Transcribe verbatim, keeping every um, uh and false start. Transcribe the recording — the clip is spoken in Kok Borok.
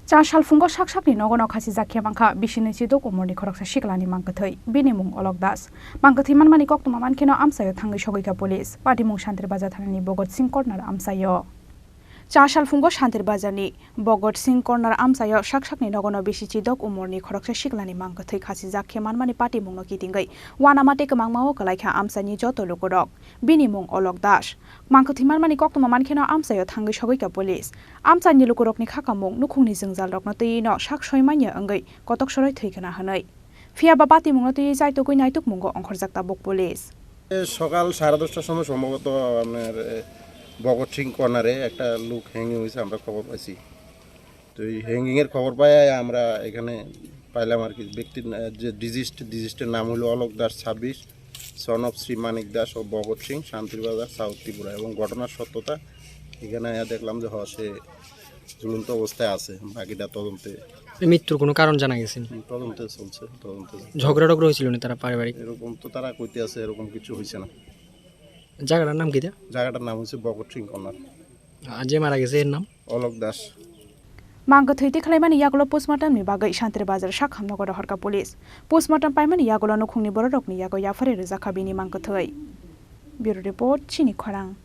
Cha salphungo sak sakni nogono khasijak khe mankha bisini chidok umorni khoroksa siklani mangkwthwi, bini mung Olok Das. Mangkwthwi manmani koktwma mankheno amchaio thangwi sogwikha police. Patimung Shantir Bazar thanani Bhagat Singh Corner amchaio. Cha salphungo Shantir Bazarni Bhagat Singh Corner amchaio sak sakni nogono bisi chidok umorni khoroksa siklani mangkwthwi khasijak khe manmani patimungno kitingwi uanama tei kwmangmao kwlaikha amchaini joto lukurok. Bini mung Olok Das. Mangkwthwi manmani koktwma mankheno amchaio thangwi sogwikha police. Amchaini lukurokni khakamung nukhungni jwngjalrokno twiwino sak soi manya wngwi kotok soroi thwi khna hwnwi. Phiya ba patimungno twiwi chaitugwi naitukmungo ongkhorjak tabuk police. এ, সকাল সাড়ে দশটার সময় সম্ভবত আপনার, এ, ভগৎ সিং কর্নারে একটা লোক হ্যাঙ্গিং হয়েছে, আমরা খবর পাইছি। তো এই হ্যাঙ্গিংয়ের খবর পাই আমরা এখানে পাইলাম আর কি। ব্যক্তির না-, যে ডিজিস্ট, ডিজিস্টের নাম হলো অলোক দাস ছাব্বিশ, সন অফ শ্রী মানিক দাস ও ভগৎ সিং, শান্তির বাজার, সাউথ ত্রিপুরা। এবং ঘটনার সত্যতা এখানে আয়া দেখলাম যে, হ, সে ঝুলন্ত অবস্থায় আছে। বাকিটা তদন্তে। এই মৃত্যুর কোনো কারণ জানা গেছে নি? হুম, তদন্তে চলছে, তদন্তে। ঝগড়া টগড়া হয়েছিল নি তারা পারিবারিক? এরকম তো তারা কইতে আছে, এরকম কিছু হয়েছে না। জায়গাটার নাম কি দা? জায়গাটার নাম হচ্ছে ভগৎ সিং কর্নার। আর যে মারা গেছে এর নাম? অলোক Das. Mangkwthwi tikhlaimani yagulo postmortem ni bagwi Shantir Bazar sakhamno rohorkha police. Postmortem paimani yagulo nukhungni bororokni yago yapharwi rwjakha bini mangkwthwi. Bureau Report, Chini Khorang.